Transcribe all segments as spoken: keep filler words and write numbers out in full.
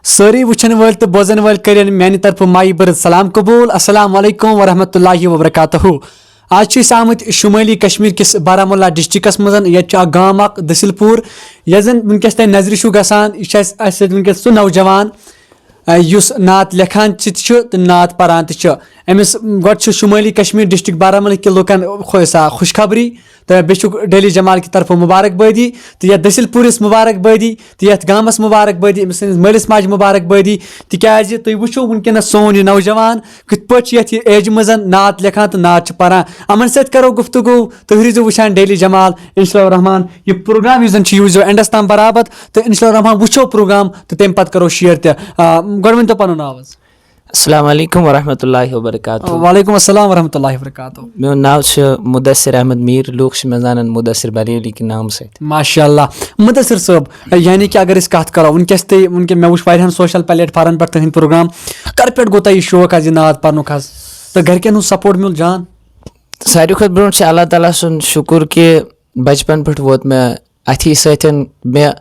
سٲری وٕچھن وٲلۍ تہٕ بوزن وٲلۍ کٔرِن میانہِ طرفہٕ مایہِ بٔرٕتھ سلام قبوٗل۔ السلام علیکم ورحمۃ اللہ وبرکاتہ۔ آز چھِ أسۍ آمٕتۍ شُمٲلی کشمیر کِس بارہمولہ ڈسٹرکٹس منٛز۔ ییٚتہِ چھُ اکھ گام اکھ دٔسِل پوٗر، یۄس زن وٕنکیٚس تۄہہِ نظرِ چھُو گژھان۔ یہِ چھُ اَسہِ، اَسہِ سۭتۍ وٕنکیٚس سُہ نوجوان، آ، یُس نعت لیکھان تہِ چھُ تہٕ نعت پران تہِ چھُ۔ أمِس گۄڈٕ چھُ شُمٲلی کشمیر ڈسٹرکٹ بارہمولہ کہِ لُکن خو-، سا خوشخبری، تہٕ بیٚیہِ چھُکھ ڈیلی جمال کہِ طرفہٕ مبارک بٲدی، تہٕ یَتھ دٔسِل پوٗرِس مبارک بٲدی، تہٕ یَتھ گامَس مبارک بٲدی، أمِس سٕنٛدِس مٲلِس ماجہِ مبارک بٲدی، تِکیٛازِ تُہۍ وٕچھِو وٕنکیٚنَس سون یہِ نوجوان کِتھ پٲٹھۍ چھُ یَتھ یہِ ایجہِ منٛز نعت لیکھان تہٕ نعت چھُ پَران۔ یِمَن سۭتۍ کَرو گفتگو، تُہۍ روٗزِو وٕچھان ڈیلی جمال، اِنشاء اللہ الرحمٰن۔ یہِ پروگرام یُس زَن چھُ، یہِ وٕچھزیو اینڈَس تام برابر، تہٕ اِنشاء اللہ الرحمٰن وٕچھو پروگرام تہٕ تَمہِ پَتہٕ کَرو شیئر تہِ۔ آ، گۄڈٕ ؤنۍتو پَنُن ناو حظ۔ السلام علیکم ورحمۃ اللہ وبرکاتہ۔ وعلیکم السلام ورحمۃ اللہ وبرکاتہ۔ میون ناو چھُ مدثر احمد میر، لوٗکھ چھِ مےٚ زانان مدثر بریلی کہِ نامہٕ سۭتۍ۔ ماشاء اللہ۔ مدثر صٲب، یعنی کہِ اگر أسۍ کَتھ کَرو، وٕنکیٚس تہِ، وٕنکیٚن مےٚ وٕچھ واریاہَن سوشل پلیٹ فارمن پٮ۪ٹھ تُہٕنٛدۍ پروگرام، کَر پٮ۪ٹھ گوٚو تۄہہِ یہِ شوق حظ یہِ نعت پَرنُک حظ؟ تہٕ گَرِکٮ۪ن ہُنٛد سپورٹ میوٗل جان؟ ساروی کھۄتہٕ برونٛٹھ چھُ اللہ تعالیٰ سُنٛد شُکُر کہِ بچپن پٮ۪ٹھ ووت مےٚ اَتھی سۭتۍ۔ مےٚ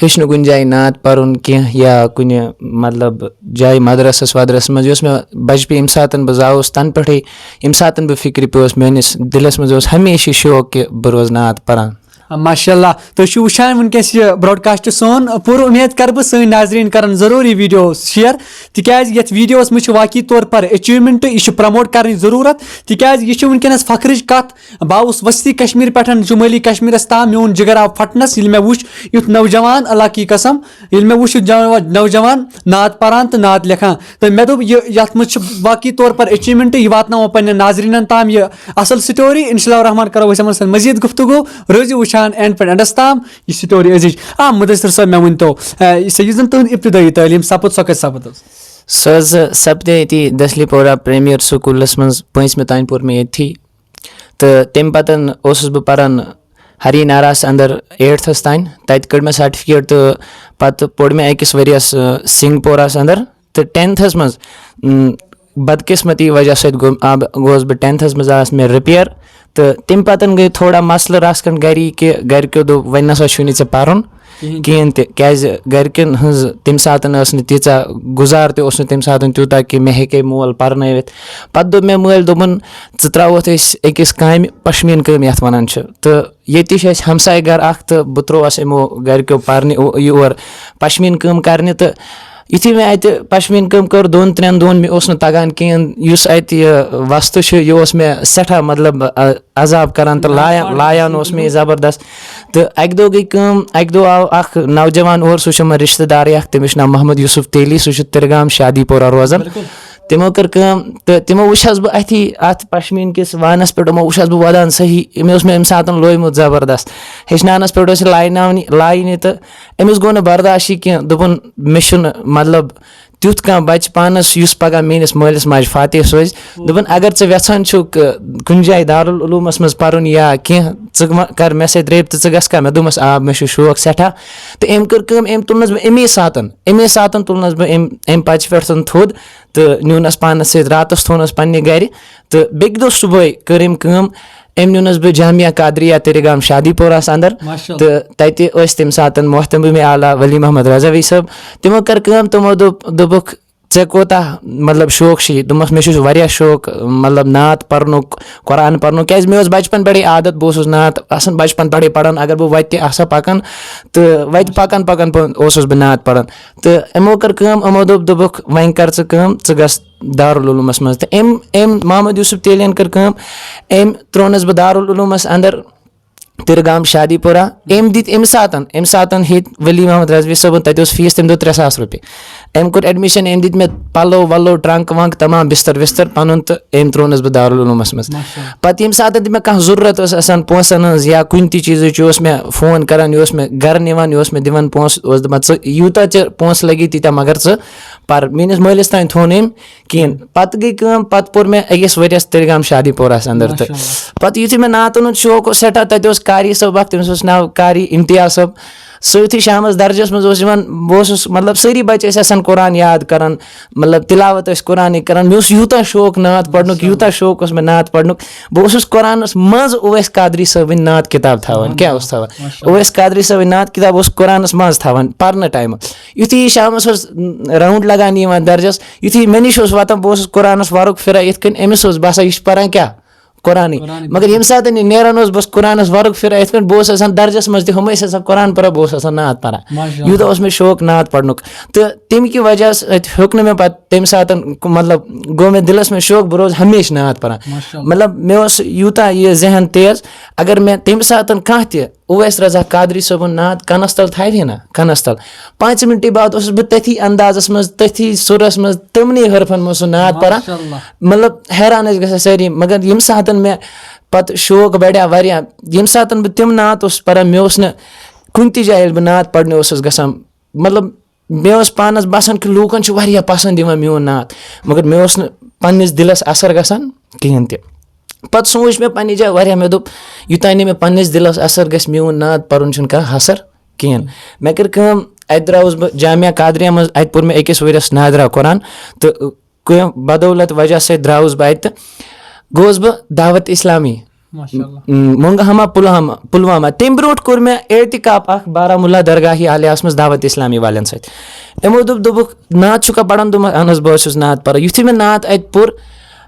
ہیوٚچھ نہٕ کُنہِ جایہِ نعت پَرُن کینٛہہ یا کُنہِ، مطلب، جایہِ مدرسَس ودرسَس منٛز۔ یہِ اوس مےٚ بچپن، ییٚمہِ ساتَن بہٕ زاوُس، تَنہٕ پٮ۪ٹھٕے، ییٚمہِ ساتَن بہٕ فِکرِ پیوس، میٛٲنِس دِلَس منٛز اوس ہمیشہِ یہِ شوق کہِ بہٕ روزٕ نعت پَران۔ ماشاء اللہ، تُہۍ چھِو وٕچھان وٕنکیٚس یہِ براڈکاسٹ سون پوٗرٕ۔ اُمید کَرٕ بہٕ سٲنۍ ناظریٖن کَرَن ضروٗری ویٖڈیو شِیَر، تِکیٛازِ یَتھ ویٖڈیوَس منٛز چھِ واقعی طور پر achievement، یہِ چھِ پرٛموٹ کَرٕنۍ ضروٗرت، تِکیٛازِ یہِ چھِ وٕنکیٚنَس فخرٕچ کَتھ۔ بہٕ آوُس وسطی کشمیر پٮ۪ٹھ شمٲلی کشمیرس تام۔ میون جگر آو پھٹنس ییٚلہِ مےٚ وُچھ یُتھ نوجوان، اللہ کی قسم، ییٚلہِ مےٚ وُچھ یُتھ جوا-، نوجوان نعت پران تہٕ نعت لیکھان۔ تہٕ مےٚ دوٚپ، یہِ، یتھ منٛز چھِ واقعی طور پر achievement، یہِ واتناوو پننٮ۪ن ناظریٖنن تام یہِ اصل story۔ انشاء اللہ الرحمن کرو أسۍ یِمن سۭتۍ مزید گفتگو۔ روٗزِو وٕچھان end پٮ۪ٹھ endس تام یہِ story عزیز۔ آ، مدثر صٲب، مےٚ ؤنۍ تو، آ، یہِ سا، یُس زن تُہنٛد ابتدٲیی تعلیٖم سپُد، سۄ کتہِ سپُد حظ؟ سۄ حظ سپدے ییٚتی دسلی پورہ پریمیر سکوٗلس منٛز، پٲنٛژمہِ تام پوٚر مےٚ ییٚتھی۔ تہٕ تَمہِ پَتہٕ اوسُس بہٕ پَران ہری ناراہَس اندر ایٹتھَس تام۔ تَتہِ کٔڑ مےٚ سرٹیفکیٹ تہٕ پَتہٕ پوٚر مےٚ أکِس ؤریَس، آ، سنگھ پوراہَس اندر۔ تہٕ ٹینتھَس منٛز، م، بدقسمتی وجہ سۭتۍ گوٚو، آ، بہٕ، گوس بہٕ ٹینتھَس منٛز آس مےٚ رِپیَر۔ تہٕ تَمہِ پَتہٕ گٔے تھوڑا مسلہٕ رژھ کھنٛڈ گَری کہِ گَرِکیو دوٚپ، "وۄنۍ نہ سا چھُے نہٕ ژےٚ پَرُن کِہیٖنۍ تہِ۔" کِہیٖنۍ تہِ، کیٛازِ گَرِکٮ۪ن ہٕنٛز تَمہِ ساتہٕ ٲس نہٕ تیٖژاہ گُزار تہِ اوس نہٕ تَمہِ ساتہٕ تیوٗتاہ کہِ مےٚ ہیٚکہِ مول پَرنٲوِتھ۔ پَتہٕ دوٚپ مےٚ مٲلۍ، دوٚپُن، "ژٕ ترٛاوَتھ أسۍ أکِس کامہِ، پشمیٖن کٲم یَتھ وَنان چھِ۔" تہٕ ییٚتہِ چھِ اَسہِ ہمسایہِ گَرٕ اَکھ تہٕ بہٕ ترٛووَس یِمو گَرِکیو پَرنہِ او-، یور پشمیٖن کٲم کَرنہِ۔ تہٕ یُتھُے مےٚ اَتہِ پشمیٖن کٲم کٔر دۄن ترٛٮ۪ن دۄہَن، مےٚ اوس نہٕ تَگان کِہیٖنۍ۔ یُس اَتہِ یہِ وَستہٕ چھُ، یہِ اوس مےٚ سٮ۪ٹھاہ، مطلب، اَ-، عذاب کَران تہٕ لایان، لایان اوس مےٚ یہِ زبردست۔ تہٕ اَکہِ دۄہ گٔے کٲم، اَکہِ دۄہ آو اَکھ نوجوان اورٕ، سُہ چھُ مےٚ رِشتہٕ دارٕے اَکھ، تٔمِس چھُ ناو محمد یوسف تیلی، سُہ چھُ تِرگام شادی پورہ روزان۔ تِمو کٔر کٲم تہٕ تِمو وٕچھَس بہٕ اَتھی اَتھ پشمیٖن کِس وانَس پٮ۪ٹھ، یِمو وٕچھَس بہٕ وَدان صحیح، أمۍ اوس مےٚ اَمہِ ساتَن لویمُت زبردست۔ ہیٚچھناونَس پٮ۪ٹھ اوس یہِ لایناونہِ، لاینہِ تہٕ أمِس گوٚو نہٕ برداشٕے کینٛہہ، دوٚپُن، "مےٚ چھُنہٕ، مطلب، تیُتھ کانٛہہ بَچہٕ پانَس یُس پَگاہ میٛٲنِس مٲلِس ماجہِ فاتح سوزِ۔" دوٚپُن، "اگر ژٕ یَژھان چھُکھ، آ، کُنہِ جایہِ دارالعلومَس منٛز پَرُن یا کینٛہہ، ژٕ مہ کَر مےٚ سۭتۍ رٲبطہٕ، ژٕ گژھ کھا؟" مےٚ دوٚپمَس، "آ، مےٚ چھُ شوق سٮ۪ٹھاہ۔" تہٕ أمۍ کٔر کٲم، أمۍ تُلنَس بہٕ اَمے ساتَن، اَمے ساتَن تُلنَس بہٕ أمۍ، أمۍ پَچہِ پٮ۪ٹھ تھوٚد تہٕ نیوٗنَس پانَس سۭتۍ۔ راتَس تھوٚونَس پنٛنہِ گَرِ تہٕ بیٚکہِ دۄہ صُبحٲے کٔر أمۍ کٲم، أمۍ نیوٗنَس بہٕ جامعہ قادریہ تِرگام شادی پورہَس اندر۔ ماشاء اللہ۔ تہٕ تَتہِ ٲسۍ تَمہِ ساتہٕ محتمِ اعلیٰ ولی محمد رضوی صٲب۔ تِمو کٔر کٲم، تِمو دوٚپ، دوٚپُکھ، "ژےٚ کوٗتاہ، مطلب، شوق چھُے؟" دوٚپمَس، "مےٚ چھُ واریاہ شوق، مطلب، نعت پَرنُک، قرآن پَرنُک"، کیٛازِ مےٚ اوس بَچپَن پٮ۪ٹھٕے عادت، بہٕ اوسُس نعت آسان بَچپَن پٮ۪ٹھٕے پَران۔ اگر بہٕ وَتہِ تہِ آسہٕ ہا پَکان، تہٕ وَتہِ پَکان پَکان پَ-، اوسُس بہٕ نعت پَران۔ تہٕ یِمو کٔر کٲم، یِمو دوٚپ، دوٚپُکھ، "وۄنۍ کر ژٕ کٲم، ژٕ گژھ دارالعلومَس منٛز۔" تہٕ أمۍ، أمۍ محمد یوسف تیلیَن کٔر کٲم، أمۍ ترٛوونَس بہٕ دارالعلومَس اندر، تِرگام شادی پورہ۔ أمۍ دِتۍ اَمہِ ساتَن، اَمہِ ساتَن ہیٚتۍ ولی محمد رضوی صٲبَن، تَتہِ اوس فیٖس تَمہِ دۄہ ترٛےٚ ساس رۄپیہِ۔ أمۍ کوٚر admission، أمۍ دِتۍ مےٚ پَلو وَلو، ٹرنٛک ونٛک، تمام بِستَر وِستَر پَنُن، تہٕ أمۍ ترٛوونَس بہٕ دارالعلومَس منٛز۔ ماشاء اللہ۔ پَتہٕ ییٚمہِ ساتَن تہِ مےٚ کانٛہہ ضروٗرت ٲس آسان پونٛسَن ہٕنٛز یا کُنہِ تہِ چیٖزٕچ، یہِ اوس مےٚ فون کران، یہِ اوس مےٚ گرٕ نِوان، یہِ اوس مےٚ دِوان پونٛسہٕ، اوس دَپان، "ژٕ یوٗتاہ ژےٚ پونٛسہٕ لَگی، تیٖتیٛاہ مگر ژٕ پَر۔" میٛٲنِس مٲلِس تام تھوٚو نہٕ أمۍ کِہیٖنۍ۔ پَتہٕ گٔے کٲم، پَتہٕ پوٚر مےٚ أکِس ؤریَس تِرگام شادی پورہَس اندر تہٕ ماشاء اللہ۔ پَتہٕ یُتھُے مےٚ نعتَن ہُنٛد شوق اوس سٮ۪ٹھاہ، تَتہِ اوس قاری صٲب اَکھ، تٔمِس اوس ناو قاری امتیاز صٲب۔ سۭتۍ شامَس درجَس منٛز اوس یِوان، بہٕ اوسُس، مطلب، سٲری بَچہٕ ٲسۍ آسان قرآن یاد کَران، مطلب، تِلاوت ٲسۍ قرآنٕکۍ کَران۔ مےٚ اوس یوٗتاہ شوق نعت پَرنُک، یوٗتاہ شوق اوس مےٚ نعت پَرنُک۔ بہٕ اوسُس قرآنَس منٛز اویس قادری صٲبٕنۍ نعت کِتاب تھاوان۔ کیٛاہ اوس تھاوان؟ اویس قادری صٲبٕنۍ نعت کِتاب اوس قرآنَس منٛز تھاوان پَرنہٕ ٹایمہٕ۔ یُتھُے یہِ شامَس اوس راوُنٛڈ لَگان یِوان درجَس، یُتھُے مےٚ نِش اوس واتان، بہٕ اوسُس قرآنَس وَرُق پھِران یِتھ کٔنۍ، أمِس اوس باسان، یہِ چھُ پَران کیٛاہ؟ قرآنٕے۔ قرآنٕے مگر پَران۔ ییٚمہِ ساتہٕ یہِ نیران اوس، بہٕ اوسُس قرآنَس وَرُق پھِران یِتھ کٔنۍ، بہٕ اوسُس آسان درجَس منٛز تہِ، ہُم ٲسۍ آسان قرآن پَران، بہٕ اوسُس آسان نعت پَران۔ ماشاء اللہ۔ یوٗتاہ اوس مےٚ شوق نعت پَرنُک۔ تہٕ تَمہِ کہِ وجہ سۭتۍ ہیوٚک نہٕ مےٚ پَتہٕ تَمہِ ساتہٕ، مطلب، گوٚو مےٚ دِلَس منٛز شوق، بہٕ روزٕ ہمیشہِ نعت پَران۔ ماشاء اللہ۔ مطلب، مےٚ اوس یوٗتاہ یہِ ذہن تیز، اگر مےٚ تَمہِ ساتہٕ کانٛہہ تہِ اویس رضا قادری صٲبُن نعت کَنَس تَل تھاوِ ہے نا، کَنَس تَل، پانٛژِ مِنٹہِ بعد اوسُس بہٕ تٔتھی اندازَس منٛز، تٔتھی سُرَس منٛز، تِمنٕے حرفَن منٛز سُہ نعت پَران۔ ماشاء اللہ۔ مطلب، حیران ٲسۍ گژھان سٲری۔ مگر ییٚمہِ ساتَن مےٚ پَتہٕ شوق بَڑیٛو واریاہ، ییٚمہِ ساتَن بہٕ تِم نعت اوسُس پَران، مےٚ اوس نہٕ کُنہِ تہِ جایہِ، ییٚلہِ بہٕ نعت پَرنہِ اوسُس گژھان، مطلب، مےٚ اوس پانَس باسان کہِ لوٗکَن چھُ واریاہ پَسنٛد یِوان میون نعت، مگر مےٚ اوس نہٕ پنٛنِس دِلَس اثر گژھان کِہیٖنۍ تہِ۔ پَتہٕ سوٗنٛچ مےٚ پنٛنہِ جایہِ واریاہ، مےٚ دوٚپ، یوٗتاہ نہٕ مےٚ پنٛنِس دِلَس اثر گژھِ، میون نعت پَرُن چھُنہٕ کانٛہہ اثر کِہیٖنۍ۔ مےٚ کٔر کٲم، اَتہِ درٛاوُس بہٕ جامعہ قادریہ منٛز، اَتہِ پوٚر مےٚ أکِس ؤرِیَس نادرا قرآن، تہٕ کینٛہہ بدولت وجہ سۭتۍ درٛاوُس بہٕ اَتہِ تہٕ گوٚوُس بہٕ دعوت اسلامی۔ ماشاء اللہ۔ م، مونگہٕ ہما پُلہما، پُلوامہ۔ تَمہِ برونٛٹھ کوٚر مےٚ اعتکاف اکھ بارہمولہ درگاہ عالیہس منٛز دعوت اسلامی والٮ۪ن سۭتۍ۔ یِمو دوٚپ، دوٚپُکھ، "نعت چھُکھا پران؟" دوٚپمَکھ، "اہن حظ، بہٕ حظ چھُس نعت پران۔" یُتھُے مےٚ نعت اَتہِ پوٚر،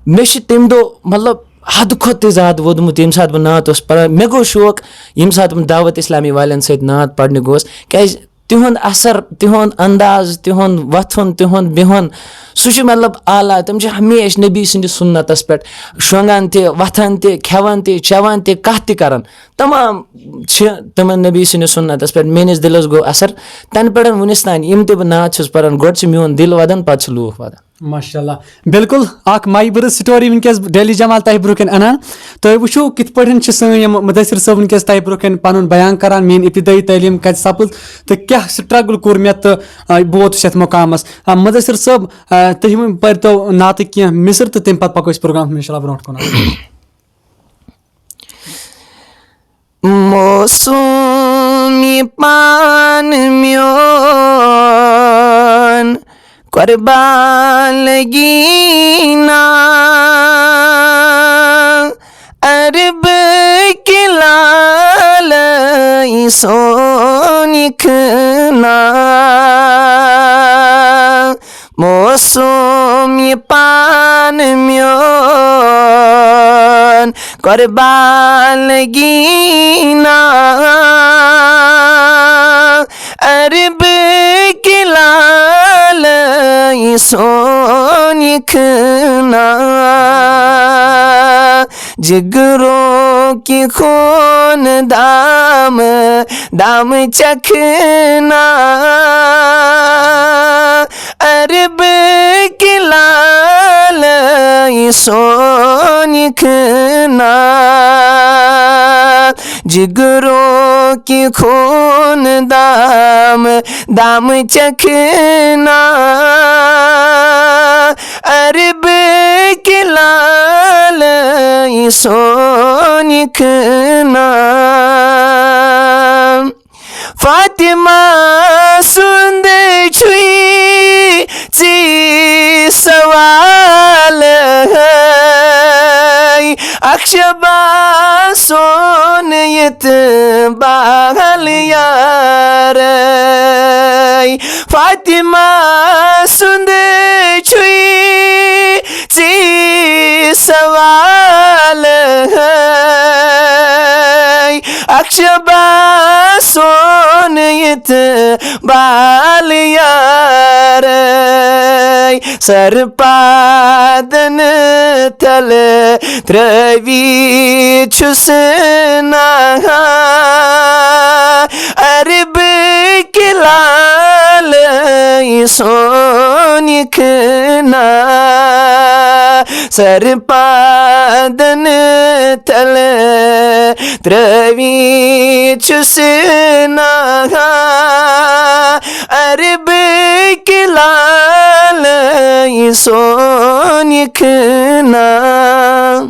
مےٚ چھِ تَمہِ دۄہ، مطلب، حدٕ کھۄتہٕ تہِ زیادٕ ووٚدمُت، ییٚمہِ ساتہٕ بہٕ نعت اوسُس پران۔ مےٚ گوٚو شوق، ییٚمہِ ساتہٕ بہٕ دعوت اسلامی والٮ۪ن سۭتۍ نعت پرنہِ گوس، کیازِ تِہُنٛد اثر، تِہُنٛد انداز، تِہُنٛد وۄتھُن، تِہُنٛد بِہُن، سُہ چھُ، مطلب، اعلیٰ۔ تِم چھِ ہمیشہِ نبی سٕنٛدِس سُنتس پٮ۪ٹھ شۄنٛگان تہِ، وۄتھان تہِ، کھٮ۪وان تہِ، چٮ۪وان تہِ، کتھ تہِ کران۔ تمام چھِ تِمن نبی سٕنٛدِس سُنتس پٮ۪ٹھ۔ میٲنِس دِلس گوٚو اثر تنہٕ پٮ۪ٹھ وُنِس تام۔ یِم تہِ بہٕ نعت چھُس پران، گۄڈٕ چھِ میون دِل ودان، پتہٕ چھِ لوٗکھ ودان۔ ماشاء اللہ۔ بالکل، اکھ مایہِ بٔرٕژ story وٕنکیٚس ڈیلی جمال تۄہہِ برونٛہہ کَنہِ اَنان۔ تُہۍ وٕچھِو کِتھ پٲٹھۍ چھِ سٲنۍ یِم مُدثر صٲب وٕنکیٚس تۄہہِ برونٛہہ کَنہِ پَنُن بیان کَران، میٛٲنۍ ابتدٲیی تعلیٖم کَتہِ سَپٕز تہٕ کیٛاہ struggle کوٚر مےٚ تہٕ، آ، بہٕ ووتُس یَتھ مُقامَس۔ آ، مُدثر صٲب، آ، تُہۍ وۄنۍ پٔرۍتو نعتٕکۍ کینٛہہ مِصر تہٕ تَمہِ پَتہٕ پَکو أسۍ program اِنشاء اللہ برونٛٹھ کُن۔ موسوم پان میون قربان لگی نا، عرب کے لال سونکھ نا۔ موسوم پان میون قربان لگی نا، عرب کے لال سونکھ نا۔ جگروں کی خون دام دام چکھنا، عرب کے لال سونکھ نا۔ جگروں کی خون دام دام چکھنا، عرب کے لال سونکھ نا۔ فاطمہ سُنٛد چھُے ژےٚ سوال ہے، اکھ شبا سون یتھ بحال یارے۔ فاطمہ سُنٛد چھُے ژےٚ سوال ہے، اکھ شبا سون یتھ بحال یارے۔ سر پادن تل ترٲوِتھ چھُس نہا، عرب کے لال سونکھ نا۔ سر پادن تل ترٲوِتھ چھُس نہا، عرب کے لال سونکھ نا۔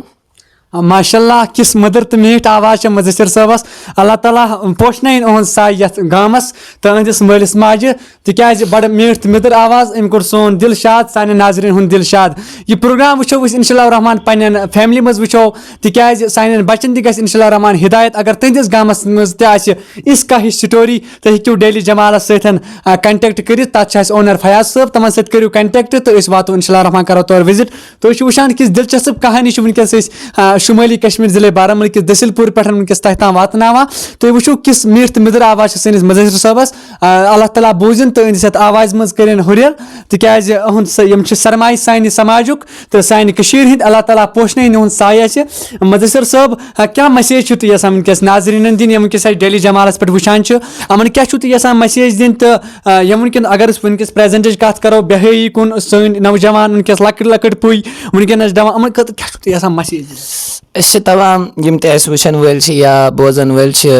ماشاء اللہ، کِژھ مٔدٕر تہٕ میٖٹھ آواز چھےٚ مُدثر صٲبَس۔ اللہ تعالیٰ پوشنٲیِن اُہُنٛد سایہِ یَتھ گامَس تہٕ أہٕنٛدِس مٲلِس ماجہِ، تِکیٛازِ بَڑٕ میٖٹھ تہٕ مٔدٕر آواز، أمۍ کوٚر سون دِل شاد، سانٮ۪ن ناظریٖن ہُنٛد دِل شاد۔ یہِ پروگرام وٕچھو أسۍ اِنشاء اللہ الرحمٰن پنٛنٮ۪ن فیملی منٛز وٕچھو، تِکیٛازِ سانٮ۪ن بَچَن تہِ گژھِ اِنشاء اللہ الرحمٰن ہدایت۔ اگر تُہٕنٛدِس گامَس منٛز تہِ آسہِ یِژھ کانٛہہ ہِش سٹوری، تُہۍ ہیٚکِو ڈیلی جمالَس سۭتۍ، آ، contact کٔرِتھ۔ تَتھ چھِ اَسہِ owner فیاض صٲب، تِمَن سۭتۍ کٔرِو contact تہٕ أسۍ واتو اِنشاء اللہ الرحمٰن کَرو تور visit۔ تُہۍ چھِو وٕچھان کِژھ دِلچسپ کہانی چھِ وٕنکیٚس أسۍ، آ، شُمٲلی کشمیر ضلعے بارہمولہ کِس دٔسِل پوٗر پٮ۪ٹھ وٕنکیٚس تۄہہِ تام واتناوان۔ تُہۍ وٕچھِو کِژھ میٖٹھ تہٕ مٔدٕر آواز چھِ سٲنِس مُدثر صٲبَس۔ آ، اللہ تعالیٰ بوٗزِن تہٕ أہٕنٛدِس یَتھ آوازِ منٛز کٔرِن ہُرٮ۪ر، تِکیٛازِ أہُنٛد سا-، یِم چھِ سرمایہِ سانہِ سماجُک تہٕ سانہِ کٔشیٖرِ ہِنٛدۍ۔ اللہ تعالیٰ پوشنٲیِن یِہُنٛد سایہِ اَسہِ۔ مُدثر صٲب، آ، کیٛاہ message چھِو تُہۍ یَژھان وٕنکیٚس ناظریٖنَن دِنۍ، یِم وٕنکیٚس اَسہِ ڈیلی جمالَس پٮ۪ٹھ وٕچھان چھِ؟ یِمَن کیٛاہ چھِو تُہۍ یَژھان message دِنۍ تہٕ آ، یِم وٕنکیٚن، اگر أسۍ وٕنکیٚس presentٕچ کَتھ کَرو، بے حیٲیی کُن سٲنۍ نوجوان وٕنکیٚس لۄکٕٹۍ لۄکٕٹۍ پُے، وٕنکیٚنَس دَپان، یِمَن خٲطرٕ کیٛاہ چھُو تُہۍ یَژھان message دِنۍ؟ أسۍ چھِ تمام یِم تہِ اَسہِ وٕچھَن وٲلۍ چھِ یا بوزَن وٲلۍ چھِ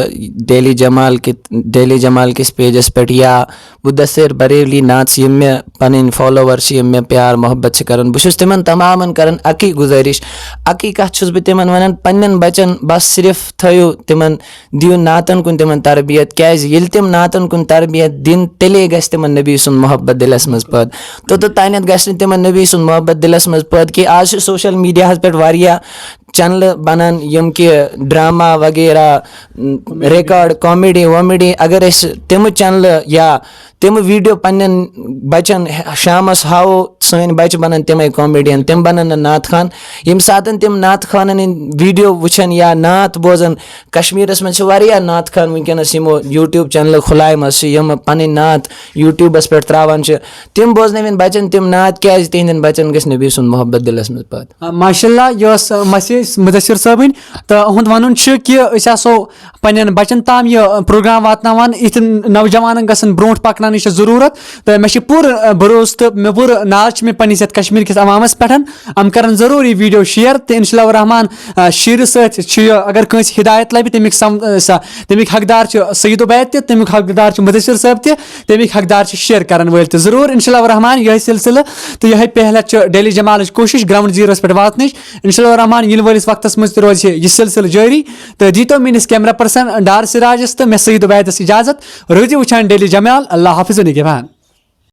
ڈیلی جمال کہِ، ڈیلی جمال کِس pageس پٮ۪ٹھ یا مُدثر بریلی ناتھ، یِم مےٚ پَنٕنۍ follower چھِ، یِم مےٚ پیار محبت چھِ کَران، بہٕ چھُس تِمَن تمامَن کَران اَکٕے گُزٲرِش، اَکٕے کَتھ چھُس بہٕ تِمَن وَنان، پنٛنٮ۪ن بَچَن بَس صرف تھٲیِو تِمَن دِیِو نعتن کُن تِمن تربیت، کیازِ ییٚلہِ تِم نعتن کُن تربیت دِن، تیٚلے گژھِ تِمن نبی سُنٛد محبت دِلس منٛز پٲدٕ۔ توٚتتھ تانٮ۪تھ گژھِ نہٕ تِمن نبی سُنٛد محبت دِلس منٛز پٲدٕ کینٛہہ۔ آز چھِ social mediaہس پٮ۪ٹھ واریاہ channelہٕ بنان، یِم کہِ drama وغیرہ، record، comedy وومیڈی، اگر أسۍ تِمہٕ channelہٕ یا تِم video پننٮ۪ن بچن شامس ہاوو، سٲنۍ بچہِ بنن تِمے comedian، تِم بنن نہٕ نعت خوان۔ ییٚمہِ ساتن تِم نعت خوانن ہٕنٛدۍ video وٕچھن یا نعت بوزن، کشمیرس منٛز چھِ واریاہ نعت خوان وٕنکیٚنس یِمو YouTube channelہٕ کھُلایمژ چھِ، یِم پنٕنۍ نعت YouTubeس پٮ۪ٹھ تراوان چھِ۔ تِم بوزنٲوِن بچن تِم نعت، کیازِ تِہنٛدٮ۪ن بچن گژھِ نبی سُنٛد محبت دِلس منٛز پٲدٕ۔ آ، ماشاء اللہ، یہِ ٲس، آ، message مُدثر صٲبٕنۍ۔ تہٕ اُہُنٛد وَنُن چھُ کہِ أسۍ آسو پننٮ۪ن بچن تام یہِ، آ، program واتناوان۔ یِتھٮ۪ن نوجوانن گژھن برونٛٹھ پکناونٕچ ضروٗرت۔ تہٕ مےٚ چھِ پوٗرٕ، آ، بھروسہٕ تہٕ مےٚ پوٗرٕ ناز چھِ مےٚ پننِس یتھ کشمیر کِس عوامس پٮ۪ٹھ۔ یِم کرن ضروٗری video share تہٕ انشاء اللہ الرحمن، آ، شیرٕ سۭتۍ چھُ یہِ، اگر کٲنٛسہِ ہدایت لبہِ، تمیُک سم-، آ، سا-، تمیُک حقدار چھُ سعید عبید تہِ، تمیُک حقدار چھُ مدثر صٲب تہِ، تمیُک حقدار چھِ share کرن وٲلۍ تہِ۔ ضروٗر انشاء اللہ الرحمن یِہوٚے سلسلہٕ تہٕ یِہوٚے پہلت چھُ ڈیلی جمالٕچ کوٗشش ground zeroس پٮ۪ٹھ واتنٕچ۔ انشاء اللہ الرحمن یِنہٕ وٲلِس وقتس منٛز تہِ روزِ یہِ سلسلہٕ جٲری۔ تہٕ دیٖتو میٲنِس camera person ڈار سراجس تہٕ مےٚ سعید عبیدس اجازت۔ روٗزِو وٕچھان ڈیلی جمال۔ اللہ حافظ و نگہبان۔